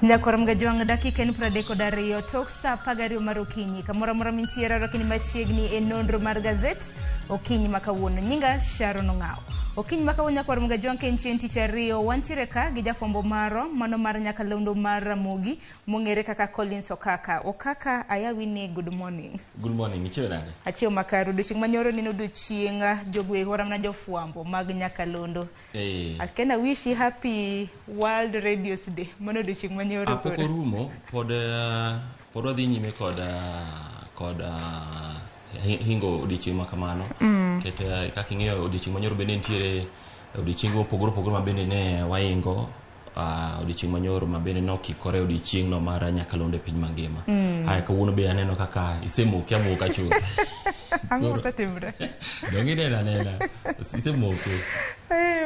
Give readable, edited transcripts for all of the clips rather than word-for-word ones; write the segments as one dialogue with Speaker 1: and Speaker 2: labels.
Speaker 1: Nyakwar Mgajwang' dakika en 32 tok saa 12 mar okinyi kamoro amora mintiere rwakni machiegni e nonro mar gazet okinyi ma kawuono. Nyinga Sharon Ong'awo. Okinyi ma kawuono Nyakwar Mgajwang' ka en chieng' tich ariyo wantiere ka gi jafwambo marwa mano mar nyakalondo mar Ramogi mong'ere kaka Collins Okaka. Okaka ayawi ni good morning.
Speaker 2: Good morning, ichiew nade?
Speaker 1: Achiew makare odiochieng' manyoro neno odiochieng' jogweng' kata mana jofwambo mag nyakalondo.
Speaker 2: Eh.
Speaker 1: I can wish you happy World Radios Day. Mano odiochieng' manyoro
Speaker 2: Ah, pok
Speaker 1: koro.
Speaker 2: orumo, pod pod wadhi nyime kod kod hingo odiochieng' ma kamano. Nikech kaka ing'eyo odiochieng' manyoro bende nitiere odiochienge mopogore opogore ma bende ne waingo odiochieng' manyoro ma bende nokikore odiochieng'no mar nyakalondo e piny mangima. Aya kawuono be aneno kaka isemoki amoka chuth.
Speaker 1: Ang'o mosetimre?
Speaker 2: Donge ineno anena? Isemoke.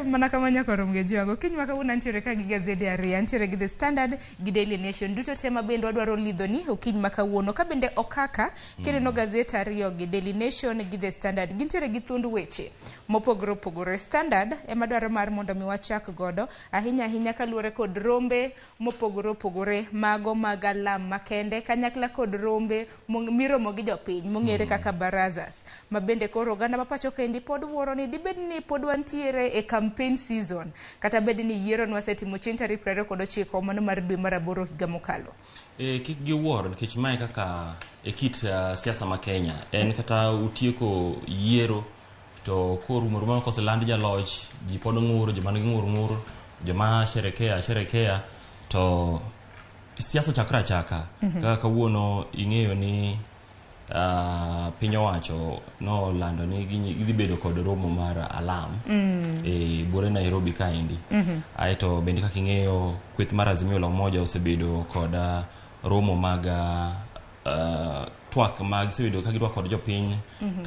Speaker 1: Mana kama nyaka rom gi jwago. Kiny ma kawuono antiere ka gi gazede ariyo. Antiere gi The Standard gi Daily Nation. Duto te ma bende wadwaro lidhoni okinyi ma kawuono. Ka bende okaka kineno gazet ariyo gi Daily Nation gi The Standard gintiere gi thuond weche mopogore opogore. Standard ema dwaro mar mondo mi wachak godo ahinya ahinya kaluwore kod rombe mopogore opogore mago mag alam makende kanyakla kod rombe miromo gi jopiny mong'ere kaka barazas ma bende koro oganda ma pacho kaendi pod wuoro ni dibed ni pod wantiere e campaign season kata bed ni yiero nwasetimo chieng' tarik 29 mano mar dwe mar aboro higa mokalo.
Speaker 2: Kik giwuor nikech mae kaka e kit siasa ma Kenya en kata utieko yiero to korumo ruma koseland jaloch ji pod ng'ur joma nigi ng'ur ng'ur joma sherekea sherekea to siasa ochakre achaka. Kaka kawuono ing'eyo ni piny owacho nolando ni gidhi bedo kod romo mar alam e buore Nairobi kaendi. Aeto bende kaka ing'eyo kweth mar Azimio la Umoja osebedo kod romo mag twak ma gisebedo ka gitwak kod jopiny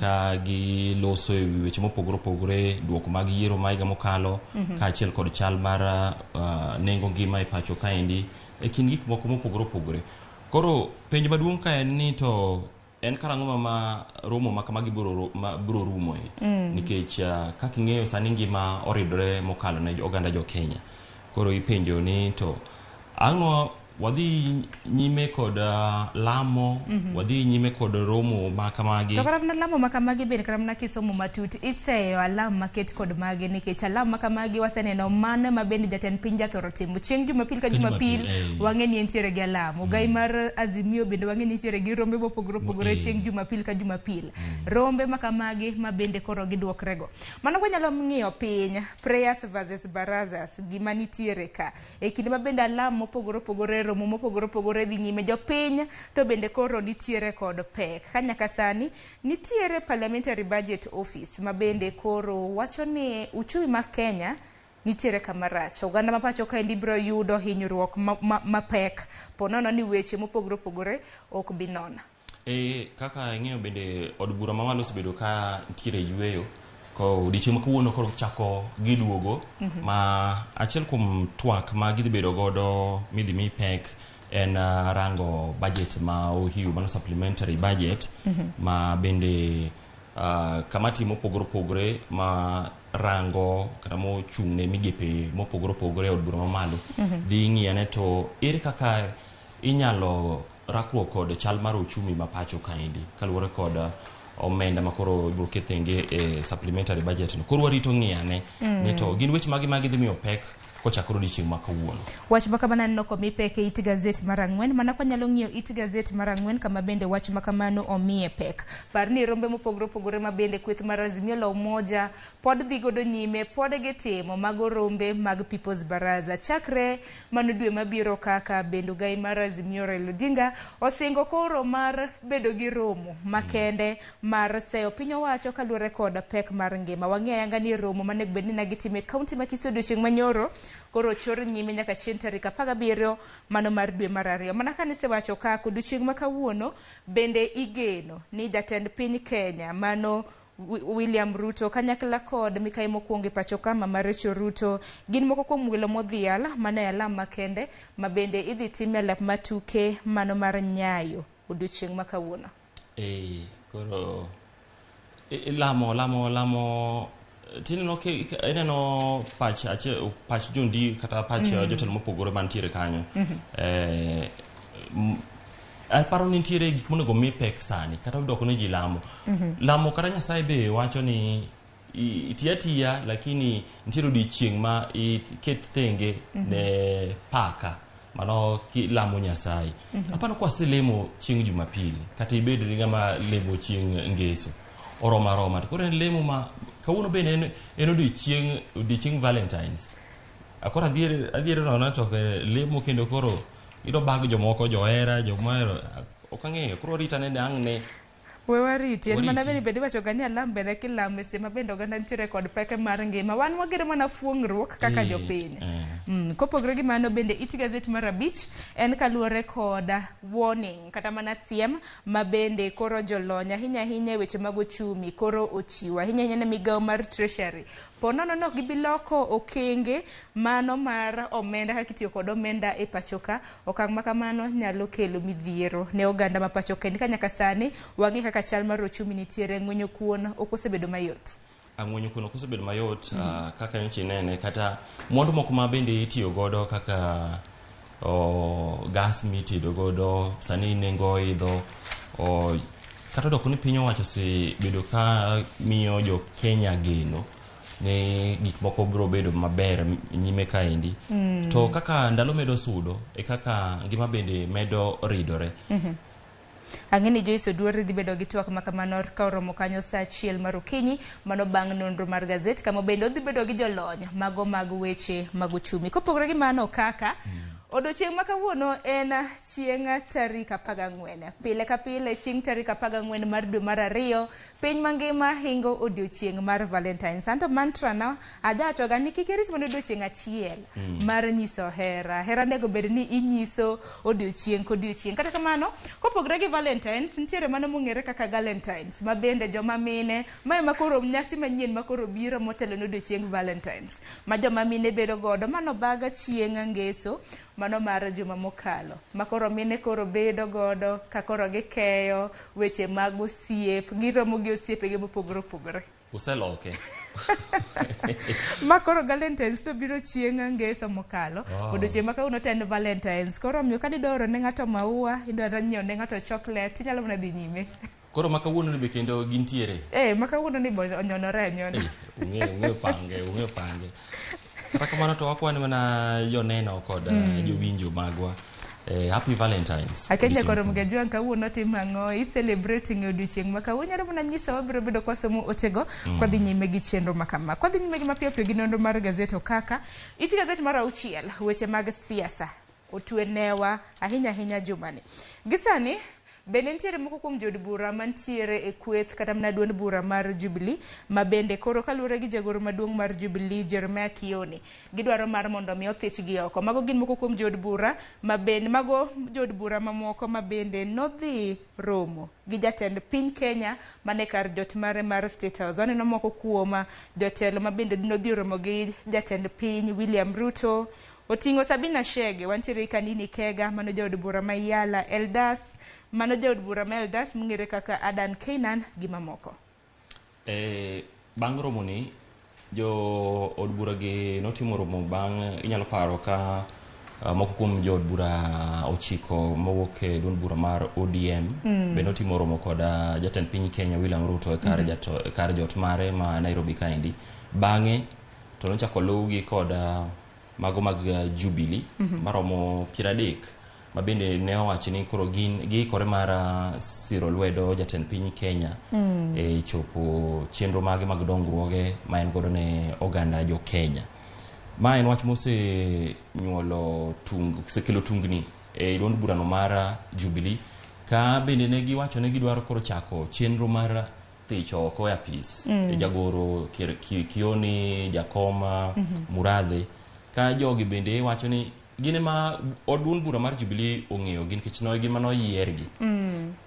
Speaker 2: ka giloso e wi weche mopogore opogore, duoko mag yiero ma higa mokalo kaachiel kod chal mar nengo ngima e pacho kaendi e kind gik moko mopogore opogore. Koro penjo maduong' ka en ni to en karang'o ma romo ma kamagi biro rumoe? Nikech kaka ing'eyo sani ngima oridore mokalo ne oganda jo Kenya. Koro ipenjo ni to ang'o wadhi nyime kod lamo, wadhi nyime kod romo ma kamagi.
Speaker 1: To kata mana lamo ma kamagi bende kata mana kisomo matut iseyo alam maket kod mage nikech alam ma kamagi waseneno mano ma bende jatend piny jathoro timo chieng' Jumapil ka Jumapil wang'e ni entiere gi alam. Ogai mar Azimio bende wang'e ni entiere gi rombe mopogore opogore chieng' Jumapil ka Jumapil. Rombe ma kamagi ma bende koro giduokrego. Mano wanyalo ng'iyo piny prayers versus barazas gima nitiere ka. E kinde ma bende alam mopogore opogore, romo mopogore opogore dhi nyime, jopiny to bende koro nitiere kod pek. Ka nyaka sani nitiere Parliamentary Budget Office ma bende koro wacho ni uchumi ma Kenya nitiere kama rach. Oganda ma pacho kaendi biro yudo hinyruok mapek po nono ni weche mopogore opogore ok bi nono.
Speaker 2: Kaka ing'eyo bende od bura mamalo osebedo ka nitiere yueyo ko odiochieng' ma kawuono koro chako giduogo ma achiel kuom twak ma gidhi bedo godo midhi mi pek en rango budget ma ohiu mano supplementary budget ma bende kamati mopogore opogore ma rango kata mochung' ne migepe mopogore opogore e od bura mamalo dhi ng'iyane to ere kaka inyalo rakruok kod chal mar uchumi ma pacho kaendi kaluwore kod omenda ma koro ibiro ket thenge e supplementary budget no. Koro warito ng'iyane ni to gin weche mage ma gidhi miyo pek kochakore odiochieng' ma kawuono.
Speaker 1: Wach ma kamano aneno komi pek e it gazet mar ang'wen. Mana kwanyalo ng'iyo it gazet mar ang'wen kama bende wach ma kamano omiye pek. Par ni rombe mopogore opogore ma bende kweth mar Azimio la Umoja pod dhi godo nyime, pod gitimo mago rombe mag People's Baraza. Chakre mano dwe mabiro kaka bende ogai mar Azimio Raila Odinga osingo koro mar bedo gi romo makende mar seyo piny owacho kaluwore kod pek mar ngima. Wang'eyo ayanga ni romo manego bed ni ne gitimo e kaunti ma Kisii odiochieng' manyoro koro ochor nyime nyaka chieng' tarik 17 mano mar dwe mar ariyo. Mana kane isewacho kaka odiochieng' ma kawuono bende igeno ni jatend piny Kenya mano William Ruto kanyakla kod mikai mokwongo e pacho ka Mama Rachel Ruto gin moko kuom welo modhial mano e alam makende ma bende idhi tim e alap matuke mano mar Nyayo odiochieng' ma kawuono.
Speaker 2: Koro lamo lamo lamo Tineno ineno pach achiel, pach jondi kata pach jotelo mopogore mantiere kanyo. Aparo ni nitiere gik monego mi pek sani kata odoko ni ji lamo. Lamo kata Nyasaye be wacho ni iti atiya, lakini nitiere odiochieng' ma iket thenge ne paka mano kilamo Nyasaye. Aparo kwa waselemo chieng' Jumapili kata ibed ni ng'ama lemo chieng' Ngeso oromo aroma. To koro en lemo ma kawuono bende en odiochieng Valentines. Koro adhier nono to lemo kendo koro iyudo bag jomoko johera jomahero ok ang'eyo koro warito ane ang' ne
Speaker 1: We wariti en mana
Speaker 2: Wariti.
Speaker 1: Bende bende iwacho ga ni alam bende kilamo e seche ma bende oganda nitiere kod pek mar ngima wan wagedo mana fuong'ruok kaka jopiny. Kopogore gi mano bende it gazet mar 5 en kaluwore kod warning kata mana siem ma bende koro jolony ahinya ahinya e weche mag ochumi koro ochiwo ahinya ahinya ne migawo mar treasury po nono ni ok gibi loko okenge mano mar omenda kaka itiyo kod omenda e pacho ka. Okang' ma kamano nyalo kelo midhiero ne oganda ma pacho ka ka nyaka sani wang'e kaka chal mar ochumi nitiere ng'wenyo kuon ok osebedo mayot.
Speaker 2: Ang'wenyo kuon ok osebedo mayot. Kaka nyocha inene kata mwandu moko ma bende itiyo godo kaka gas mitedo godo sani nengo oidho, kata odoko ni piny owacho osebedo ka miyo jo Kenya geno ni gik moko biro bedo maber nyime kaendi. To kaka ndalo medo sudo e kaka ngima bende medo ridore.
Speaker 1: Ang'e ni Joyce Oduor dhi bedo gi twak ma kamano ka oromo kanyo saa 1 mar okinyi mano bang' nonro mar gazet kama bende odhi bedo gi jolony mago mag weche mag ochumi. Kopogore gi mano kaka odiochieng' ma kawuono en chieng' tarik 14. Pile ka pile chieng' tarik 14 mar dwe mar 2 piny mangima hingo odiochieng' mar Valentines. Anto mantra na ajawachoga ni kik irit mana odiochieng' achiel mar nyiso hera. Hera onego bed ni inyiso odiochieng' kodiochieng'. Kata kamano, kopogore gi Valentines, nitiere mano mong'ere kaka Galentines, ma bende joma mine, mae ma koro nyasi manyien ma koro biro motelo ne odiochieng' Valentines, ma joma mine bedo godo, mano baga chieng' Ngeso, mano mar juma mokalo, ma koro mine koro bedo godo, ka koro gikeyo weche mag osiep, giromo gi osiepegi mopogore opogore.
Speaker 2: Useloke.
Speaker 1: Ma koro Galentines to biro chieng' Ngeso mokalo. Odiochieng' ma kawuono to en Valentines. Koro omiyo ka idwa oro ne ng'ato maua, idwaro nyiewo ne ng'ato chocolate, inyalo mana dhi nyime.
Speaker 2: Koro ma kawuono ni be kendo gintiere.
Speaker 1: Ma kawuono ni bo onyonore anyona.
Speaker 2: Ung'eyo pange, ung'eyo pange. Kata kamano to wakwani mana joneno kod jowinjo magwa. Happy Valentines.
Speaker 1: Akenya koro Mgajwang' kawuono timo ang'o? I celebrating odiochieng' ma kawuono nyalo mana nyiso wabiro bedo kwasomo otego kwadhi nyime gi chenro ma kama. Kwadhi nyime gi mapiyo piyo gi nonro mar gazet Okaka. It gazet mar 6 weche mag siasa otwe newa ahinya ahinya jumani. Gi sani bende nitiere moko kuom jood bura mantiere e kweth kata mana duond bura mar Jubilee ma bende koro kaluwore gi jagoro maduong' mar Jubilee Jeremiah Kioni gidwaro mar mondo mi othichgi oko. Mago gin moko kuom jood bura ma bende mago jood bura mamoko ma bende nodhi romo gi jatend piny Kenya mane kar jot mare mar State House. Waneno moko kuom jotelo ma bende nodhi romo gi jatend piny William Ruto. Oting'o Sabina Chege, wantiere gi Kanini Kega, mano jaod bura ma Yala Eldas, mano jaod bura ma Eldas mong'ere kaka Adan Keynan gi mamoko.
Speaker 2: Bang' romo ni, jo od bura gi notimo romo bang' inyalo paro ka moko kuom jood bura 9 mowuok e duond bura mar ODM be notimo romo kod jatend piny Kenya William Ruto e kar jot mare ma Nairobi kaendi. Bang'e to nochako luwgi kod mago mag Jubilee maromo 30 ma bende ne owacho ni koro gin giikore mar siro lwedo jatend piny Kenya e chopo chenro mage mag dongruoge ma en godo ne oganda jo Kenya. Ma en wach mosenyuolo osekelo tungni e duond burano mar Jubilee ka bende ne giwacho ni gidwaro koro chako chenro mar thicho oko e apis jagoro Kioni, Jakoma, Murathe ka jogi bende wacho ni gin ema od duond bura mar Jubilee ong'eyo gi nikech gin manoyiergi.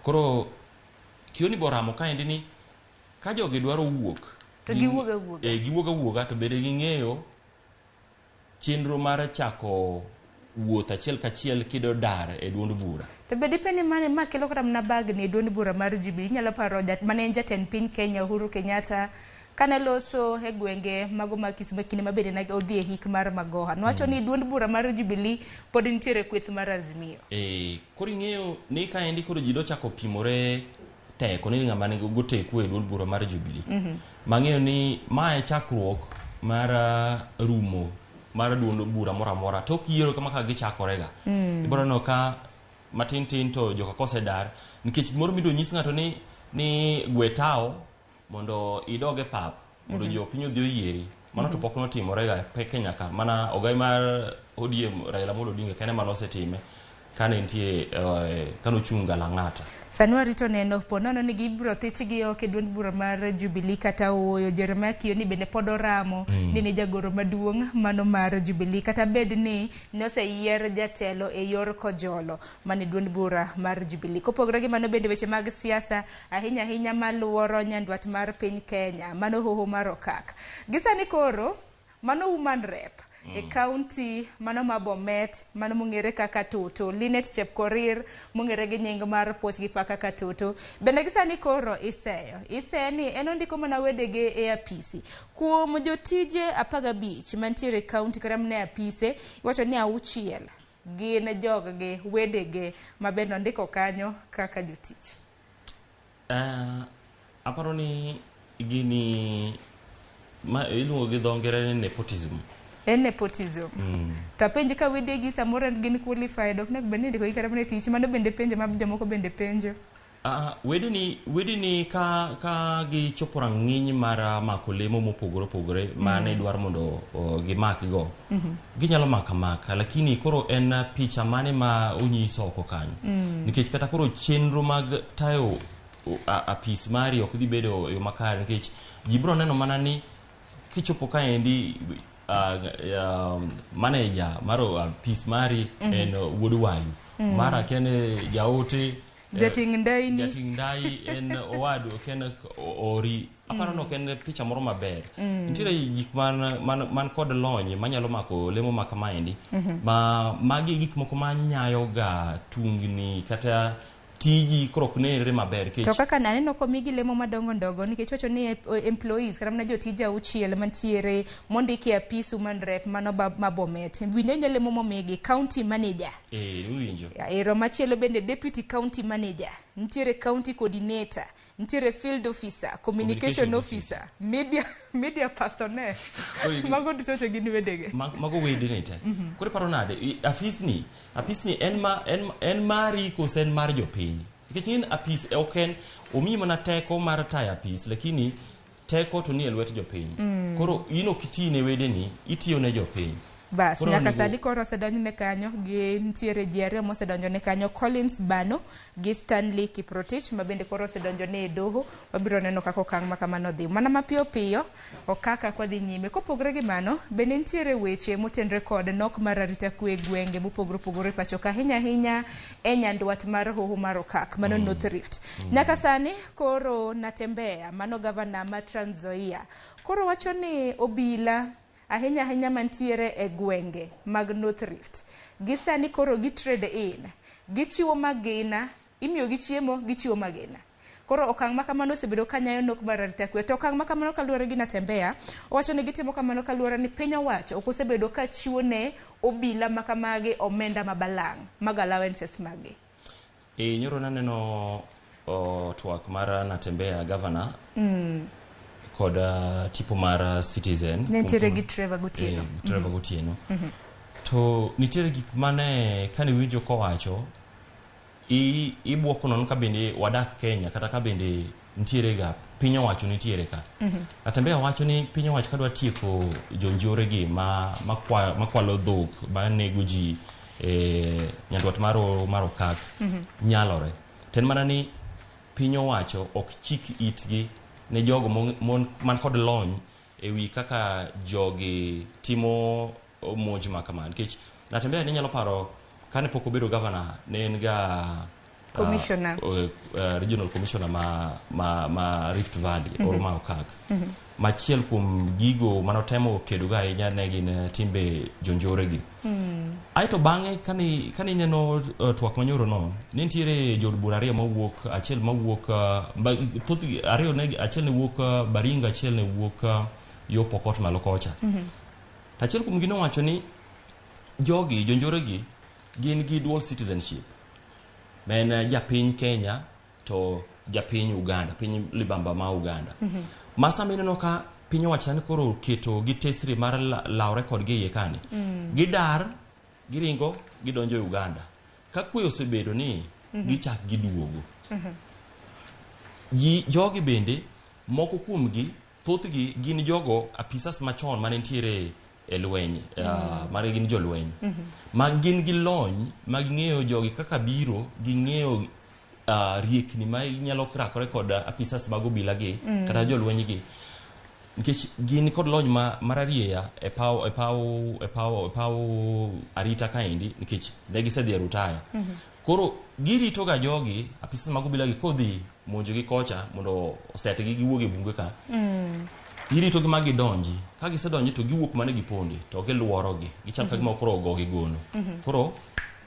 Speaker 2: Koro Kioni boramo kaendi ni ka jogi dwaro wuok
Speaker 1: to giwuog awuoga.
Speaker 2: Giwuog awuoga to bende ging'eyo chenro mar chako wuoth achiel kachiel kido dar e duond bura.
Speaker 1: To be dipe ni mane ma kelo kata mana bagni e duond bura mar Jubilee? Inyalo paro mane en jatend piny Kenya Uhuru Kenyatta Kane loso e gwenge mago mag Kisumu e kinde ma bende ne odhi e hik mar Magoha. Nowacho ni duond bura mar Jubilee pod nitiere kweth mar Azimio.
Speaker 2: Koro ing'eyo ni kaendi koro ji dochako pimore teko ni ng'ama nigi goteku e duond bura mar Jubilee. Mang'eyo ni mae chakruok mar rumo mar duond bura moro amora tok yiero kama ka gichakorega. Ibiro neno ka matin tin to joka kosedar nikech gimoro midwa nyis ng'ato ni gwe tawo mondo idog e pap mondo jopiny odhi oyieri. Mano to pok notimore ga Kenya ka mana ogai mar ODM Raila Amolo Odinga kende mane osetime kane nitie kane ochung' ga Lang'ata.
Speaker 1: Sani warito neno po nono ni gibiro thichgi oko e duond bura mar Jubilee kata ooyo. Jeremiah Kioni bende pod oramo ni ne jagoro maduong' mano mar Jubilee kata bed ni ne oseyier jatelo e yor kojolo mane duond bura mar Jubilee. Kopogore gi mano bende weche mag siasa ahinya ahinya maluoro nyandwat mar piny Kenya mano hoho mar Okak. Gi sani koro mano woman rep e county mano ma Bomet mano mong'ere kaka Toto Linet Chepkorir mong'ere gi nying mar puoch gi pak kaka Toto bende gi sani koro iseyo ni en ondiko mana wedege e apisi kuom jotije 15 mantiere e county kata mana e apise iwacho ni 6 gin jog-gi wedege ma bende ondiko kanyo kaka jotich.
Speaker 2: Aparo ni gini ma iluongo gi dho ngere ni nepotism.
Speaker 1: En nepotism. To apenji ka wedegi samoro gin qualified ok onego bed ni indikogi kata mana e tich mano bende penjo ma jomoko bende penjo.
Speaker 2: Wedeni ka gichopo rang'iny mar mako lemo mopogore opogore mane dwaro mondo gimakgo ginyalo mako amaka lakini koro en picha mane ma onyiso oko kanyo nikech kata koro chenro mag tayo apis mari ok dhi bedo e yo makare nikech ji biro neno mana ni kichopo kaendi manager mar apis mari en wuod wayu mara akia ni jaote
Speaker 1: Jating' ndaini.
Speaker 2: Jating' ndai en owadu ok en ori aparo ni ok en picha moro maber. Nitiere gik man kod lony manyalo mako lemo ma kamaendi ma magi gik moko manyayo ga tungni kata tiji koro ok nenre maber
Speaker 1: To kaka naneno komigi lemo madongo dongo nikech wacho ni employees kata mana jotije 6 mantiere mondiki e apis woman rep mano ma Bomet. Winj awinja lemo momigi county manager.
Speaker 2: Iwinjo.
Speaker 1: Ero machielo bende deputy county manager, nitiere county coordinator, nitiere field officer, communication officer, media personnel. Mago duto te gin wedege.
Speaker 2: Mago wedene te. Koro iparo nade apisni en mari koso en mar jopiny? Nikech ing'e ni apis ok en omiyi mana teko mar tayo apis lakini teko to ni e lwet jopiny. Koro in ok iti ne wedeni, itiyo ne jopiny.
Speaker 1: Bas, nyaka sani koro osedonjne kanyo gi nitiere ji 2 mosedonjone kanyo Collins Bano gi Stanley Kiprotich ma bende koro osedonjone e doho. Wabiro neno kaka okang' ma kamano dhi. Mana mapiyo piyo okaka kwa dhi nyime. Kopogore gi mano, bende nitiere weche motenore kod nok mar arita kwe e gwenge mopogore opogore pacho ka ahinya ahinya e nyandwat mar hoho mar Okak, mano North Rift. Nyaka sani koro Natembeya, mano gavana ma Trans Nzoia, koro wacho ni obila ahinya ahinya mantiere e gwenge mag North Rift gi sani koro gi trade in, gichiwo magina, imiyo gi chiemo, gichiwo magina. Koro okang' ma kamano osebedo ka nyayo nok mar arita kwe. To okang' ma kamano kaluwore gi Natembeya, owacho ni gitimo kamano kaluwore ni piny owacho ok osebedo ka chiwo ne obila ma kamagi omenda ma balang' mag allowances magi.
Speaker 2: Nyoro naneno twak mar Natembeya governor kod tipo mar Citizen.
Speaker 1: Ne nitiere gi Trevor Gotieno.
Speaker 2: Trevor Gotieno. To nitiere gik mane kane winjo kowacho ibuoko nono ka bende wadak Kenya kata ka bende nitiere ga piny owacho nitiere ka. Natembeya wacho ni piny owacho kadwa tieko jonjore gi makwalo dhok manego ji nyandwat mar Okak nyalore. To en mana ni piny owacho ok chik itgi ne jogo man kod lony ewi kaka jogi timo monj ma kama. Nikech Natembeya ni nyalo paro kane pok obedo governor ne en ga
Speaker 1: Commissioner.
Speaker 2: Regional commissioner ma Rift Valley, Oruma Okak. Machiel kuom gigo manotemo kedogo ahinya ne gin timbe jonjore gi. Aeto bang'e kane ineno twak manyoro no, ne nitiere jood bura ariyo mawuok, achiel mawuok thoth ariyo ne, achiel ne wuok Baringo, achiel ne wuok yo Pokot malo kocha. To achiel kuom gi nowacho ni jogi, jonjore gi, gin gi dual citizenship. Ma en japiny Kenya to japiny Uganda, piny libamba ma Uganda. Ma sama ineno ka piny owacho sani koro oketo gi tesri mar lawre kodgi e iye kani. Gidar, giringo, gidonjo e Uganda. Ka kwe osebedo ni gichak giduogo. Jogi bende, moko kuomgi, thothgi gin jogo apisas machon mane nitiere e lweny, mane gin jolweny. Ma gin gi lony, ma ging'eyo jogi kaka biro, ging'eyo riekni ma inyalo rakore kod apisas mag obila gi, kata jolweny gi. Nikech gin kod lony mararieya e paw arita kaendi, nikech ne gisedhi e rutaya. Koro girito ga jogi, apisas mag obila gi kodhi monjo gi kocha mondo osetgi giwuog e bunge ka. Girito gi ma gidonji. Ka gisedonjo to giwuok mane giponde to giluoro gi. Gichal ka gima koro ogogi gono. Koro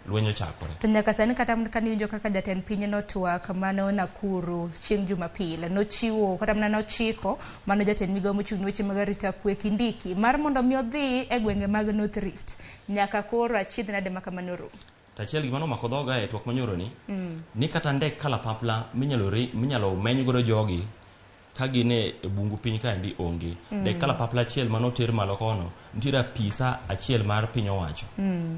Speaker 2: lweny ochakore.
Speaker 1: To nyaka sani kata kane iwinjo kaka jatend piny notwak mano Nakuru chieng' Jumapil, nochiwo kata mana nochiko mano jatend migao mochung' ne weche mag arita kwe Kindiki mar mondo mi odhi e gwenge mag North Rift nyaka koro achiedh nade ma kamano rum.
Speaker 2: To achiel gima nomako dhoga e twak manyoro ni, ni kata ndek kalapapla minyalo meny godo jogi ka gin e bungu piny kaendi onge. Ndek kalapapla achiel manoter malo kono, nitiere apisa achiel mar piny owacho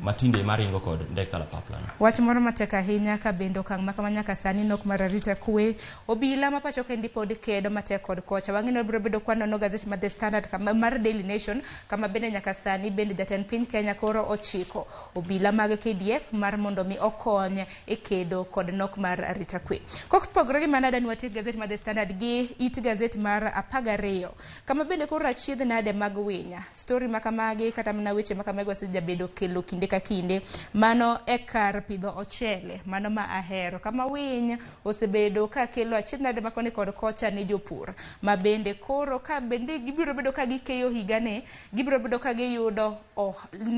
Speaker 2: ma tinde maringo kod ndek kalapapla no.
Speaker 1: Wach moro matek ahinya ka bende okang' ma kama nyaka sani nok mar arita kwe. Obila ma pacho kendi pod kedo matek kod kocha. Wang'e ni wabiro bedo kwanono gazet mar The Standard kama, mar Daily Nation kama bende nyaka sani bende jatend piny Kenya koro ochiko obila mag KDF mar mondo mi okony e kedo kod nok mar arita kwe. Kopogore gi mano, adwa ni watiek gazet mar The Standard gi it gazet mar 12 kama bende koro achiedh nade mag winya. Story ma kamagi kata mana weche ma kamagi osejabedo kelo kinde ka kinde. Mano e kar pidho ochele, mano ma ahero. Kama winy osebedo ka kelo achiedh nade ma koni kod kocha ne jopur. Ma bende koro ka bende gibiro bedo ka gikeyo higani, gibiro bedo ka giyudo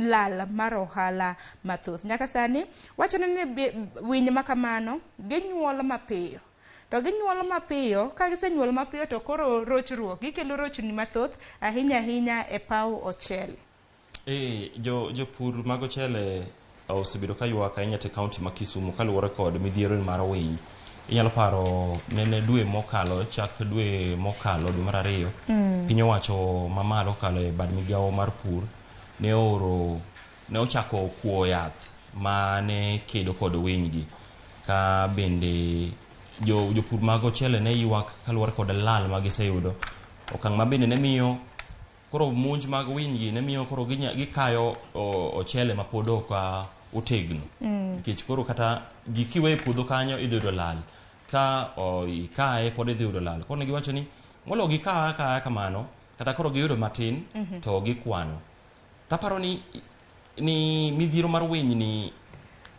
Speaker 1: lal mar ohala mathoth. Nyaka sani, wachone ni winy ma kamano ginyuol mapiyo. To ginyuol mapiyo, ka gisenyuol mapiyo to koro rochruok, gikelo rochni mathoth ahinya ahinya e paw ochele.
Speaker 2: Jopur mag ochele osebedo ka ywak ahinya te kaunti ma Kisumu kaluwore kod midhiero mar winy. Inyalo paro nene dwe mokalo, chak dwe mokalo, dwe mar ariyo, piny owacho mamalo kokalo e bad migawo mar pur ne ooro, ne ochako kuo yath mane kedo kod winy gi. Ka bende jopur mag ochele ne ywak kaluwore kod lal ma giseyudo. Okang' ma bende ne miyo koro monj mag winy gi ne miyo koro gikayo ochele ma pod ok otegno. Nikech koro kata gikiwe e puodho kanyo idhi yudo lal. Ka ikaye pod idhi yudo lal. Koro ne giwacho ni molo gikawa akaya kamano, kata koro giyudo matin to gikwano. Taparo ni midhiero mar winy ni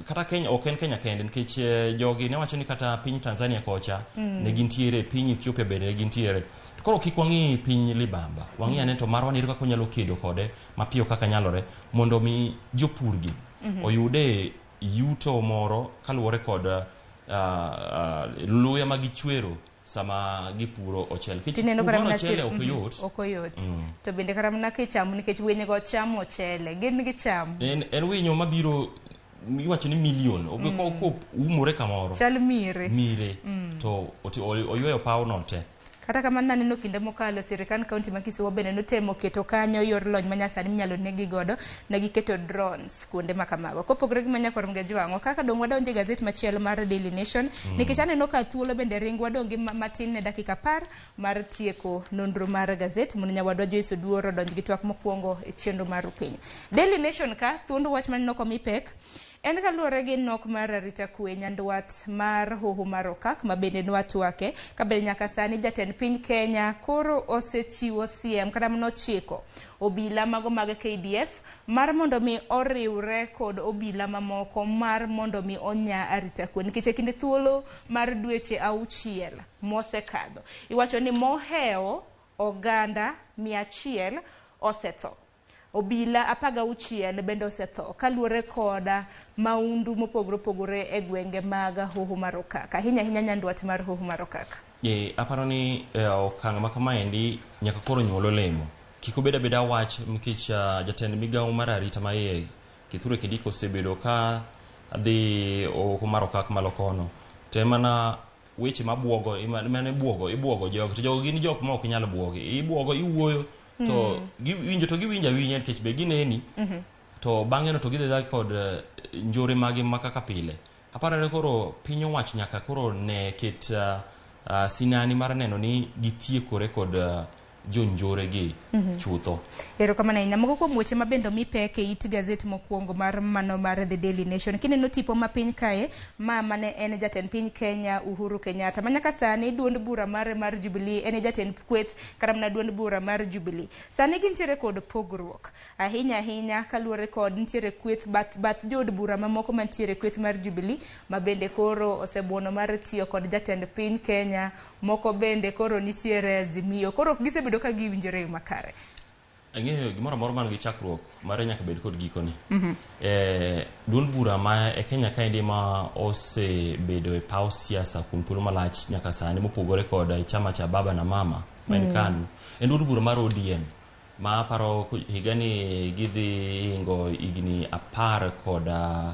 Speaker 2: kata Kenya ok en Kenya kende, nikech jogi ne wacho ni kata piny Tanzania kocha ne gintiere, piny Ethiopia bende ne gintiere. To koro kik wang'i piny libamba, wang'i ane to marwa ni ere kaka wanyalo kedo kode mapiyo kaka nyalore mondo mi jopur gi oyude yuto moro kaluwore kod luya ma gichwero sama gipuro ochele. Nikech
Speaker 1: Tineno
Speaker 2: pur
Speaker 1: kata
Speaker 2: mar
Speaker 1: mana
Speaker 2: ochele ok yot.
Speaker 1: Ok oyot. To bende kata mana kichamo, nikech winy go chamo ochele, gin gichamo.
Speaker 2: En winyo mabiro iwacho ni milion ko umore kamoro.
Speaker 1: Chal mire.
Speaker 2: Mire. To oyweyo paw no te.
Speaker 1: Kata kamano naneno kinde mokalo sirikand kaunti ma Kisumu bende notemo keto kanyo yor lony manyasani minyalo negi godo, ne giketo drones kuonde ma kamago. Kopogore gi manya kwar Jwang'o, kaka dong' wadonjo e gazet machielo mar Daily Nation, nikech aneno ka thuolo bende ringo, wadong' gi matin ne dakika 10 mar tieko nonro mar gazet mondo nyawadwa Joyce Oduor odonj gi twak mokwongo e chenro mar piny. Daily Nation ka, thuond wach maneno komi pek En kaluwore gi nok mar arita kwe nyandwat mar hoho mar Okak ma bende nwatwake ka bende nyaka sani jatend piny Kenya koro osechiwo siem kata mana ochiko obila mago mag KDF mar mondo mi oriwre kod obila mamoko mar mondo mi onya arita kwe nikech e kinde thuolo mar dweche 6 mosekadho iwacho ni mohewo oganda 100 osetho. Obila 16 bende osetho kaluwore koda maundu mopogore opogore e gwenge mag Hoho mar Okak, ahinya ahinya nyandwat mar Hoho mar Okak.
Speaker 2: Aparo ni okang' ma kamaendi nyaka koro nyuol olemo. Kik obed abeda wach nikech jatend migawo mar arita ma iye Kithure Kindiki osebedo ka dhi Hoho mar Okak malo kono. To en mana weche mabuogo, mane buogo, ibuogo jogo. To jogo gin jok ma ok inyal buogi. Ibuogo, iwuoyo to giwinjo to giwinjo awinja nikech be gineni. To bang'e no to gidhi adhiya kod njore magi ma kaka pile. Aparo ni koro piny owacho nyaka koro ne ket sinani mar neno ni gitiekore kod jonjore gi chutho.
Speaker 1: Erokamano ahinya. Moko kuom weche ma bende omi pek e it gazet mokwongo mar mano mar The Daily Nation. Kineno tipo ma piny kae, ma mane en jatend piny Kenya Uhuru Kenyatta. Ma nyaka sani duond bura mare mar Jubilee en e jatend kweth kata mana duond bura mar Jubilee. Sani gintiere kod pogruok. Ahinya ahinya kaluwore kod nitiere kweth bath jood bura mamoko mantiere kweth mar Jubilee ma bende koro osebuono mar tiyo kod jatend piny Kenya, moko bende koro nitiere Azimio. Koro ok gisebedo ka giwinjore e yo makare.
Speaker 2: Ang'eyo gimoro amora man gi chakruok mare nyaka bed kod gikone. Duond bura ma e Kenya kaendi ma osebedo e paw siasa kuom thuolo malach nyaka sani mopogore kod chama cha Baba na Mama ma en KANU, en duond bura mar ODM ma aparo higani gidhi ingo higni 18.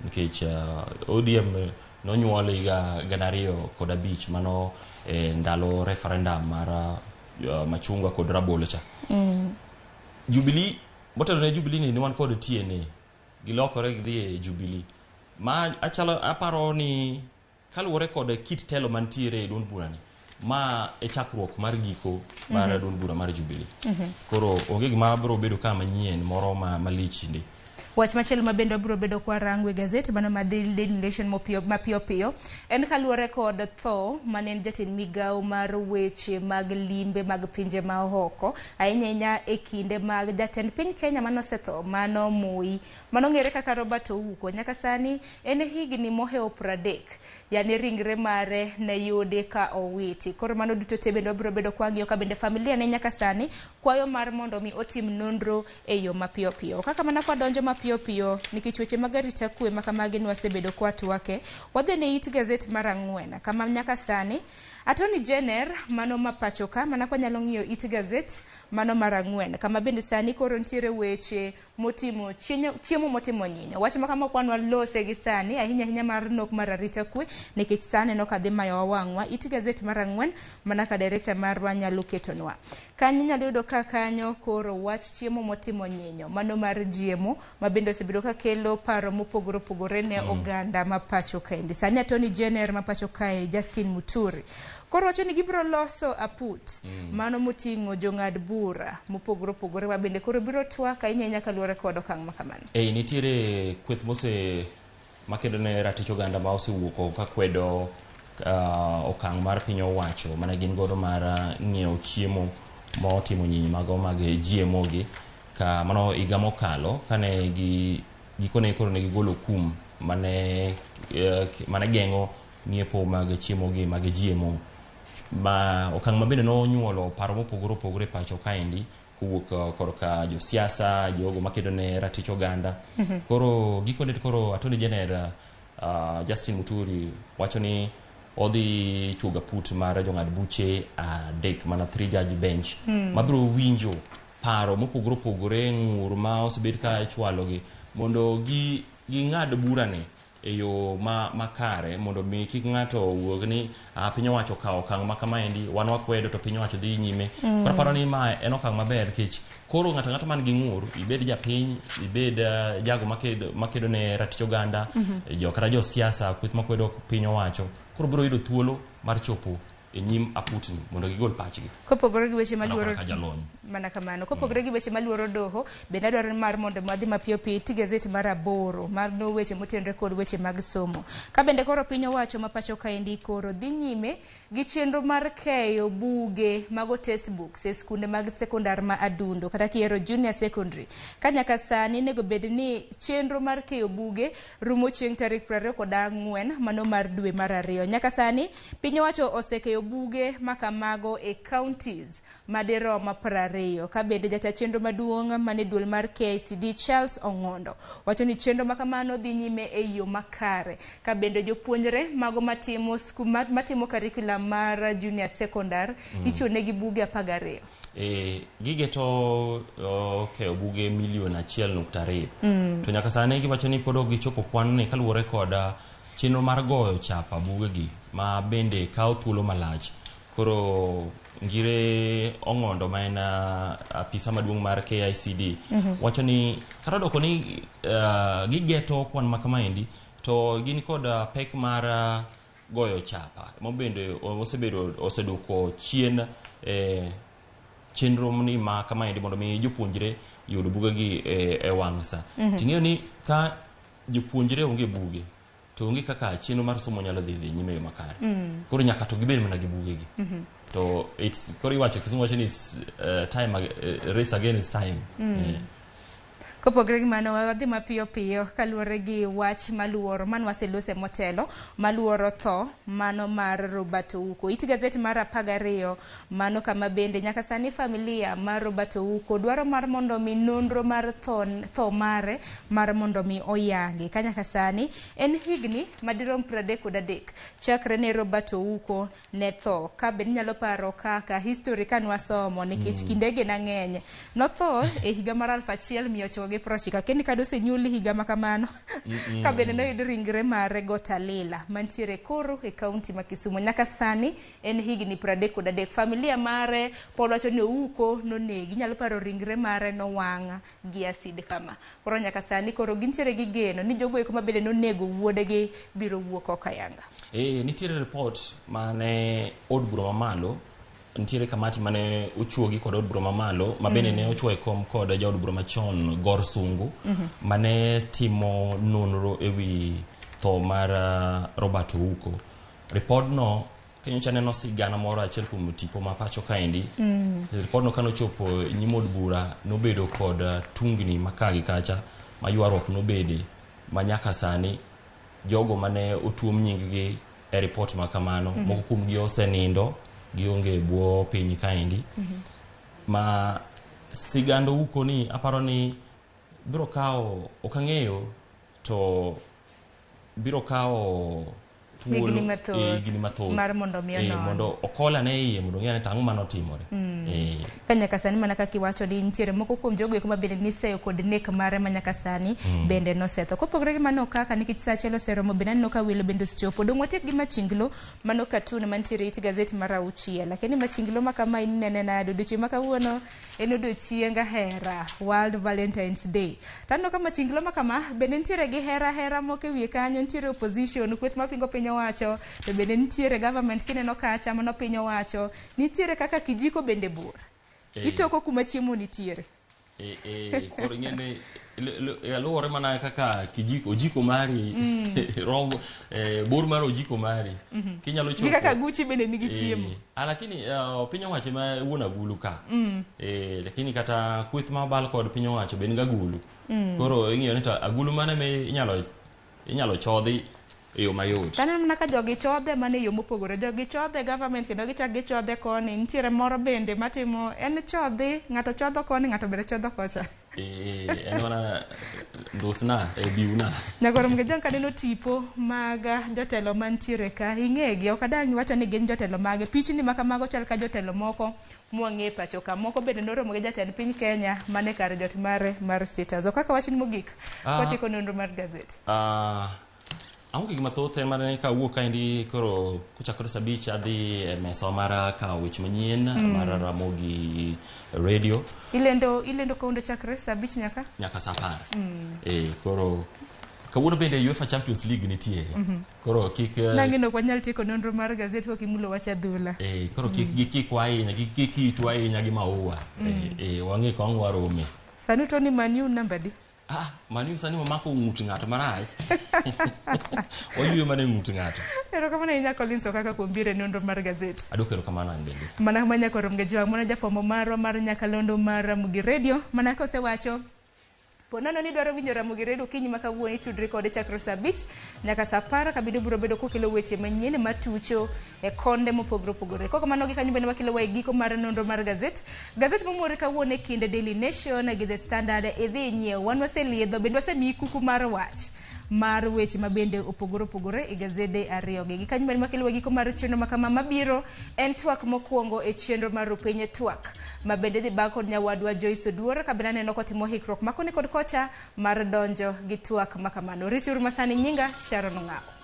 Speaker 2: Nikech ODM nonyuol higa 2005 mano ndalo referendum mar machungwa kod rabolo cha. Jubilee, motelo ne Jubilee ni wan kod TNA. Gilokore gidhi e Jubilee. Ma achalo aparo ni kaluwore kod kit telo mantiere e duond bura ni, ma e chakruok mar giko mar duond bura mar Jubilee. Koro onge gima biro bedo ka manyien moro malich ndi.
Speaker 1: Wach machielo ma bende wabiro bedo kwa rango e gazet mano ma Daily Nation mapiyo piyo en kaluwore kod tho mane en jatend migawo mar weche mag limbe mag pinje ma oko ahinya ahinya e kinde mag jatend piny Kenya mane osetho mano Moi mano ng'ere kaka Robert Ouko. Nyaka sani en higni mohewo 30 yani ringre mare ne yudi ka owiti. Koro mano duto te bende wabiro bedo kwa ng'iyo ka bende familia ne nyaka sani kwayo mar mondo mi otim nonro e yo mapiyo piyo. Kaka mana kwa donjo mapiyo piyo nikech weche mag arita kwe ma kamagi nwasebedo kwa twake, wadhi ne it gazet mar 4 kama nyaka sani Attorney General mano ma pacho ka mana kwa nyalo ng'iyo it gazet mano mar 4 kama bende sani koro nitiere weche motimo chiemo motimo nyinyo. Wach ma kama kwan walose gi sani ahinya ahinya mar nok mar arita kwe nikech sani no kadhi mayo wang'wa. It gazet mar 4 mana ka director marwa nyalo ketonwa. Kanyo nyalo yudo ka kanyo koro wach chiemo motimo nyinyo mano mar GMO ma bende osebedo ka kelo paro mopogore opogore ne oganda ma pacho kaendi. Sani Attorney General ma pacho kae Justin Muturi koro wacho ni gibiro loso aput mano moting'o jong'ad bura mopogore opogore ma bende koro biro twak ahinya ahinya kaluwore kod okang' ma kamano.
Speaker 2: Nitiere kweth mose makedo ne ratich oganda ma osewuok oko ka kwedo okang' mar piny owacho mane gin godo mar ng'iewo chiemo motimo nyinyo mago mag GMO gi ka mano higa mokalo kane gi gikone koro ne gigolo kum mane geng'o ng'iepo mag chiemo gi mag GMO ma okang' ma bende nonyuolo paro mopogore opogore e pacho kaendi kowuok korka josiasa, jogo makedo ne ratich oganda. Koro gikone koro Attorney General Justin Muturi wacho ni odhi chuogo aput mar jong'ad buche 3 mana 3 judge bench mabiro winjo paro mopogore opogore ng'ur ma osebed ka ichwalogi mondo ging'ad burani e yo makare mondo mi kik ng'ato wuog ni piny owacho okawo okang' ma kamaendi wan wakwedo to piny owacho dhi nyime. Koro aparo ni ma en okang' maber nikech koro ng'ato ang'ata man gi ng'ur, ibed japiny, ibed jago makedo ne ratich oganda, jo kata josiasa, kweth makwedo piny owacho, koro biro yudo thuolo mar chopo e nyim aputni mondo gigol pachgi.
Speaker 1: Kopogore gi weche
Speaker 2: Mana
Speaker 1: maluoro
Speaker 2: kaka jalony.
Speaker 1: Mana kamano. Kopogore gi weche maluoro doho, bende adwaro ni mar mondo wadhi mapiyo piyo iti gazet mar 8 mar no weche motenore kod weche mag somo. Ka bende koro piny owacho ma pacho kaendi koro dhi nyime gi chenro mar keyo buge mago textbooks e skunde mag sekondar ma Adundo kata kiero junior secondary. Ka nyaka sani nego bed ni chenro mar keyo buge rumo chieng' tarik 24 mano mar dwe mar 2. Nyaka sani piny owacho osekeyo buge makamago e counties madirom 20. Ka bende jata chenro maduong' mane duol mar KICD Charles Ong'ondo wacho ni chenro makamano dhi nyime e yo makare. Ka bende jopuonjre mago matimo matimo curriculum mar junior secondary ichuonegi buge 12.
Speaker 2: Gigeto keyo buge milion 1.2. To nyaka sani giwacho ni pod ok gichopo kwan ni kaluwore kod chenro mar goyo chapa bugegi ma bende kawo thuolo malach. Koro Ngire Ong'ondo ma en apisa maduong' mar KICD wacho ni kata odoko ni gigeto kwan ma kamaendi to gin kod pek mar goyo chapa mabende osebedo oseduoko chien chenro ni ma kamaendi mondo mi jopuonjre yud bugegi e wang' sa. Ting'eyo ni ka jopuonjre onge buge to onge kaka chenro mar somo nyalo dhi nyime e yo makare. Koro nyaka to gibed mana gi bugegi. To it's koro iwacho Kizungu wacho ni it's time race against time.
Speaker 1: Kopogore gi mano, wadhi mapiyo piyo kaluwore gi wach maluoro mane waselose motelo maluoro tho mano mar Robert Ouko. It gazet mar 12 mano kama bende nyaka sani familia mar Robert Ouko dwaro mar mondo mi nonro mar tho mare mar mondo mi oyangi. Ka nyaka sani en higni madirom 33 chakre ne Robert Ouko ne tho. Ka bende inyalo paro kaka history ka nwasomo nikech kindege nang'eny. Notho e higa mar 1990. Kendo ka dosenyuoli higa ma kamano ka bende noyud ringre mare Got Alila mantiere koro e kaunti ma Kisumu. Nyaka sani en higni 33. Familia mare pod wacho ni Ouko nonegi. Inyalo paro ringre mare nowang' gi acid kama. Koro nyaka sani koro gintiere gi geno ni jogo eko ma bende nonego wuodegi biro wuok oko ayanga.
Speaker 2: Nitiere report mane od bura mamalo, nitiere kamati mane ochuogi kod od bura mamalo ma bende ne ochuo e kom kod jaod bura machon Gor Sungu mane timo nonro ewi tho mar Robert Ouko. Ripodno kanyocha neno sigana moro achiel kuom tipo ma pacho kaendi. Ripodno kanochopo nyim od bura nobedo kod tungni ma ka gi kacha ma ywaruok nobede ma nyaka sani jogo mane otuom nying gi e report ma kamano moko kuomgi osenindo gionge e bwo piny kaendi. Ma sigand Ouko ni aparo ni biro kawo ok ang'eyo to biro kawo thuolo
Speaker 1: Higni mathoth
Speaker 2: higni mathoth
Speaker 1: mar mondo mi onon.
Speaker 2: Mondo okol ane iye mondo ong'e ane to ang'o manotimore.
Speaker 1: Ka nyaka sani mana kaka iwacho ni nitiere moko kuom jogo eko ma bende niseyo kod nek mare ma nyaka sani bende nosetho. Kopogore gi mano kaka nikech sa achiel oseromo bende aneno ka welo bende osechopo. Dong' watiek gi machinglo mano cartoon mantiere it gazet mar 6. Lakini machinglo ma kama inene nade odiochieng' ma kawuono en odiochieng hera, World Valentine's Day. To aneno ka machinglo ma kama bende nitiere gi hera moko e wiye kanyo, nitiere opposition, kweth mapingo piny owacho, to bende nitiere government kineno kacha mano piny owacho, nitiere kaka kijiko bende bor. Itoko kuma chiemo nitiere.
Speaker 2: Koro ing'e ni luwore mana kaka kijiko ojiko mari rom bor mar ojiko mari kinyalo
Speaker 1: Gi kaka Gucci bende nigi chiemo.
Speaker 2: Lakini piny owacho ema wuon agulu ka. Lakini kata kweth ma obal kod piny owacho be nigi agulu. Koro ing'iyo ni to agulu mane ma inyalo chodhi e yo mayot.
Speaker 1: Taneno mana ka jogi chodhe mana e yo mopogore. Jogi chodhe government kendo gichak gichodhe koni. Nitiere moro bende matimo en chodhi, ng'ato chodho koni, ng'ato bende chodho kocha.
Speaker 2: En mana ndusna e biuna.
Speaker 1: Nyagoro Mgejang kaneno tipo mag jotelo mantiere ka, ing'egi, ok adang' wacho ni gin jotelo mage. Pichni ma kamago chal ka jotelo moko mwang'e pacho ka. Moko bende noromo gi jatend piny Kenya mane kar jot mare mar State House. Ok kaka wachni mogik, watieko nonro mar gazet.
Speaker 2: Aonge gima thoth en mana ni kawuok kaendi koro kochakore saa 5 adhi e mesa mar kawo weche manyien mar Ramogi Radio.
Speaker 1: Ilendo kawuono chakre saa 5 nyaka?
Speaker 2: Nyaka saa 10. Koro Kawuono bende UEFA Champions League nitie. Koro kik
Speaker 1: Nang'ino ok wanyal tieko nonro mar gazet kok imulo wach adhula.
Speaker 2: Koro kik gikikwa ahinya, kik kik itwa ahinya gi maua. Wang'e kong warome.
Speaker 1: Sani to ni Man U namba di?
Speaker 2: Ah, Man U sani wamako ng'ut ng'ato marach. Wayueyo mana e ng'ut ng'ato.
Speaker 1: Erokamano ahinya Collins Okaka kuom biro e nonro mar gazet.
Speaker 2: Aduoko erokamano an bende.
Speaker 1: Mana manyaka rom gi jwang' mana jafwambo marwa mar nyakalondo mar Ramogi Radio mana kosewacho po nono ni idwaro winjo Ramogi Radio okinyi ma kawuono itudri kode chakre saa 5 nyaka saa 10 kabinde biro bedo kokelo weche manyien matucho e konde mopogore opogore. Kok kamano gi kanyo bende wakelo wa e giko mar nonro mar gazet. Gazet momor kawuono e kind Daily Nation gi The Standard idhi inyiew. Wan waseliedho bende wasemiyi kuku mar wach mar weche ma bende opogore opogore e gazede ariyogi. Gi kanyo bende wakelo wa e giko mar chenro ma kama mabiro en twak mokwongo e chenro mar Rupenye Twak ma bende dhi bag kod nyawadwa Joyce Oduor ka bende aneno kotimo hikruok ma koni kod kocha mar donjo gi twak ma kamano. Rituru masani nyinga Sharon Ong'awo.